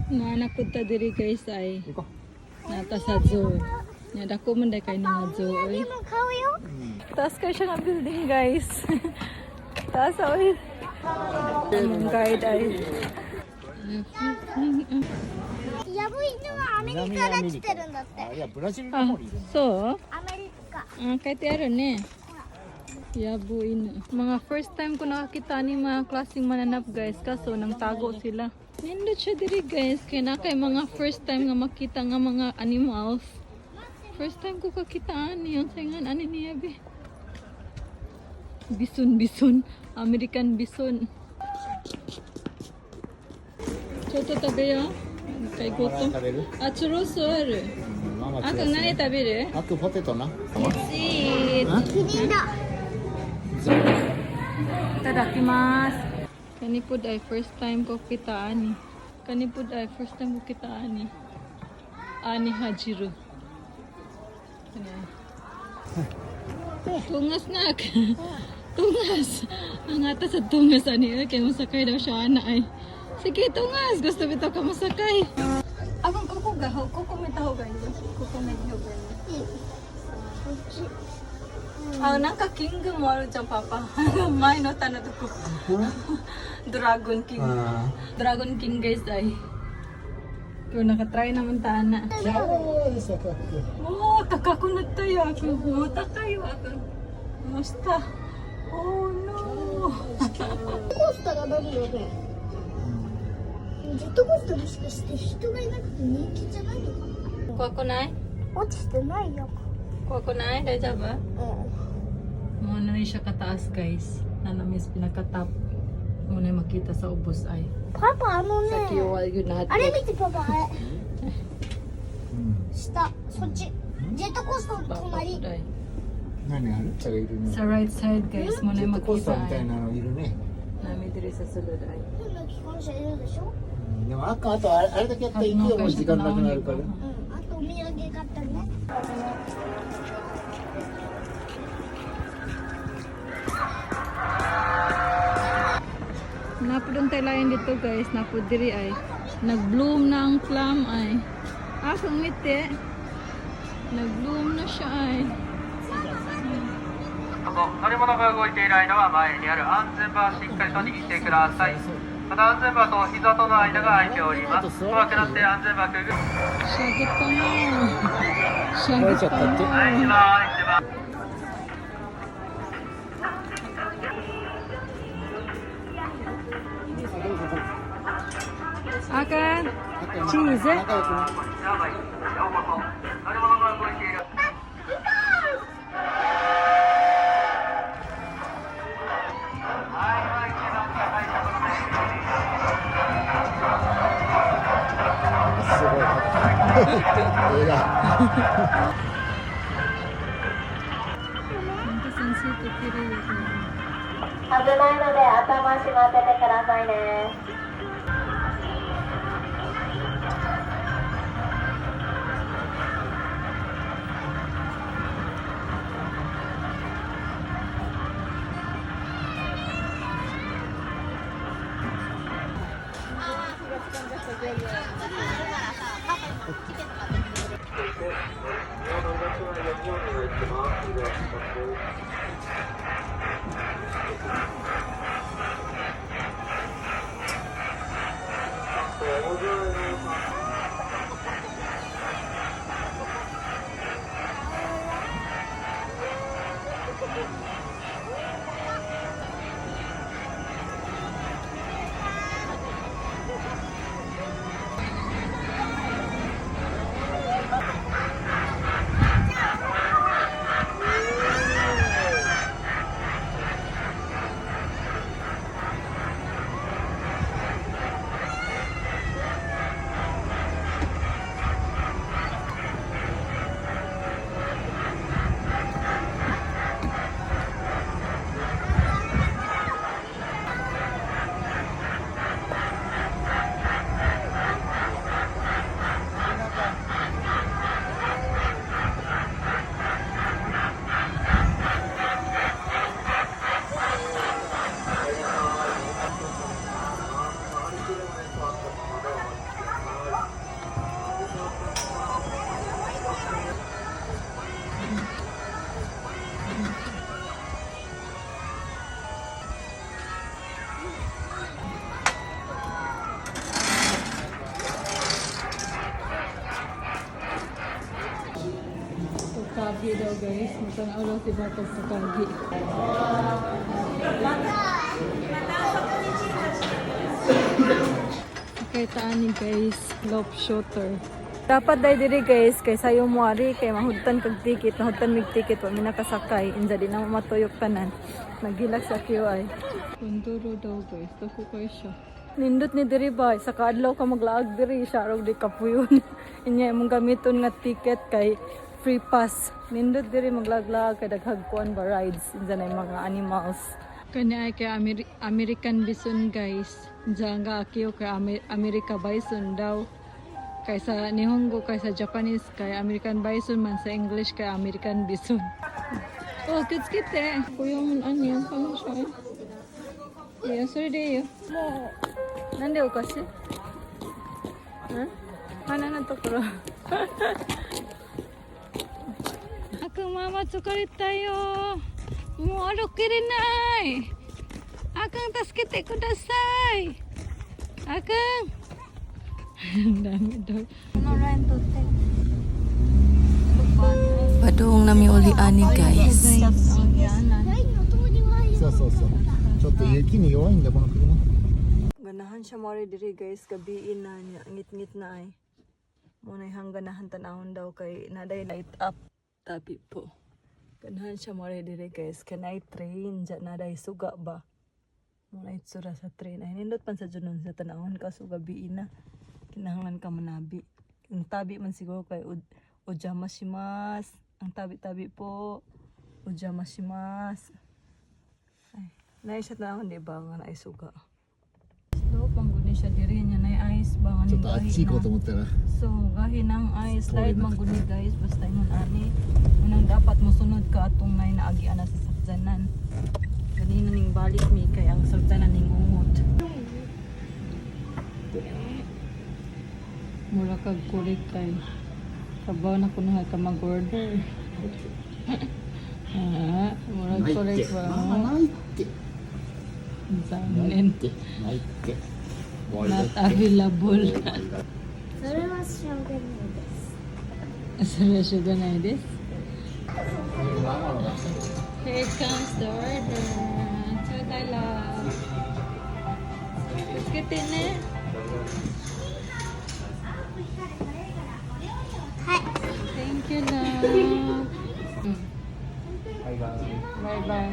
Naa pud ta diri, guys, ay. 行こ Naa ta sa zoo. Nya dako man day kay nga zoo oy. も買うよ。 Taas kay siya nga building, guys. Taas oy. Among guide ay. ヤブ犬はアメリカから来てるんだって。う。あ、いや、ブラジルの Ah, 方にいるの。 so, アメリカ。 ah, kahit ano ne. Yabo ino. Mga first time ko nakakita ni mga klaseng mananap, guys, kaso nang tago sila. Nindot siya diri, guys, kay na kay mga first time nga makita nga mga animals. First time ko kakita ani ang sayngan ani niya be. Bison bison, American bison. ちょっと食べよう。kay gutom. 食べる。あ、チュロスある。うん、ママ。あと何食べる？あとポテトな。 Let's eat. キリンだ。 Itadakimasu. Kani pud ay first time ko kita ani. Kani pud ay first time ko kita ani. Ani Hajiru. Kani ay. Tungas na. Tungas. Ang ata sa tungas ani ay kay masakay daw siya ana ay. Sige, tungas. Gusto bitaw ka masakay. Akong kuko gaho, kuko may taho ganyan. Kuko may taho ganyan. こっち。あ、なんかキングもあるじゃん、パパ。前の棚とこ。ドラゴンキング。ドラゴンキング guys ay. Pero nakatry naman ta na. Oh, 高くなったよ。もう高いわ。もうした。Oh no. コースターが何だろう。ジェットコースター、もしかして人がいなくて人気じゃないのかな。怖くない？落ちてないよ。怖くない？大丈夫？うん。 Mo na ni siya kataas, guys. Na namis pinaka-top. Mo na makita sa ubos ay. パパ、あの Sa ね、 Kiwal yun lahat. あれ見て、パパ、あれ。下、そっち。ジェットコースターの隣。 Ay. 何あるいるね。 Sa right side, guys, mo ジ na ェットコースタ makita ーみたい ay. なのいるね。 Nami diri sa sulod ay. 変な機関車いるでしょ。うん、でもあとあとあれ、あれだけやったら行くよ。もう時間なくなるから。うん。あとお土産買ったね。 Napod ang taylayan dito, guys, napod diri ay. Nag-bloom na ang plum ay. Ah, ngiti. Nag-bloom na siya ay. どうぞ。乗り物が動いている間は、前にある安全バーしっかりと握ってください。また、安全バーと膝との間が空いております。怖くなって安全バーくぐ Syagit pa mo. Syagit pa mo. はい、一番一番。 Akan, cheese. 仲良くな。やばい、ようこそ。乗り物が動いている。はい、今一番高いところです。すごい。映画。危ないので、頭しまっててくださいね。Tukagi daw, guys. Matanaw daw si Batog tukagi. Okay, taan ni, guys. Lope shooter. Dapat day diri, guys, kay sayo mo ari kay mahudtan kag ticket, mahudtan mig ticket wa mi nakasakay, inja di na mo matuyok tanan. Nagilak sa QI. Kunduro daw, guys, dako kay siya. Nindot ni diri ba sa kaadlaw ka maglaag diri siya rog di kapuyon. Inya imong gamiton nga ticket kay free pass. Nindot diri maglaag-laag kay daghag kuan ba rides inja na yung mga animals. Kani ay kay American Bison, guys. Diyan nga akiyo kay America Bison daw. Kay sa Nihongo, kay sa Japanese, kay American Bison man sa English kay American Bison. Oh, kids kite. Kuya man ano yan, kamo siya eh. Yeah, sorry de yo. なんでお菓子ん鼻のところ。あくんママ疲れたよ。もう歩けれない。あくん助けてください。あくん。Ang dami daw. Padung nami uli ani, guys. ラインの通りはそうそうそうちょっと雪に弱いんだこの車。 Ganahan siya mo diri, guys, gabiin na niya, ngit-ngit na ay. Mo na hang ganahan tanahon daw kay naday light up tabi po. Ganahan siya mo diri, guys, kanay train dyan naday suga ba. Mo na itsura sa train. Ay nindot pan sa junon sa tanahon kaso gabiin na. Kinahanglan ka manabi. Ang tabi man siguro kay ojama shimasu. Ang tabi-tabi po. Ojama shimasu. Ay, naay siya tanahon di ba nga naay suga. Slope ang gud ni siya diri niya nay ice ba nga ちょっとあっ ning ち行こう gahi と na. 思ったら So gahi ng ice slide man gud ni, guys, basta ingon ani. Unang dapat mosunod ka atong nay naagian na sa sakyanan. Ganina ning balik mi kay ang sakyanan ning ungot. Mura kag kulit kay kabaw na kuno ka mag-order. Ah, mura ないっ kulit て ba? ママないってない Zanen. ってないって終わりだ Not って available. それはしょうがないです。それはしょうがないです。Here comes the order. ちょうだい love. 気をつけてね。はい。 Thank you, love. Bye bye.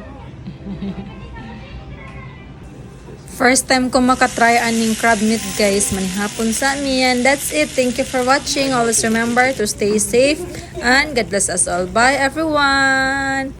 First time ko makatry aning crab meat, guys. Manihapon sa amin. That's it. Thank you for watching. Always remember to stay safe and God bless us all. Bye, everyone.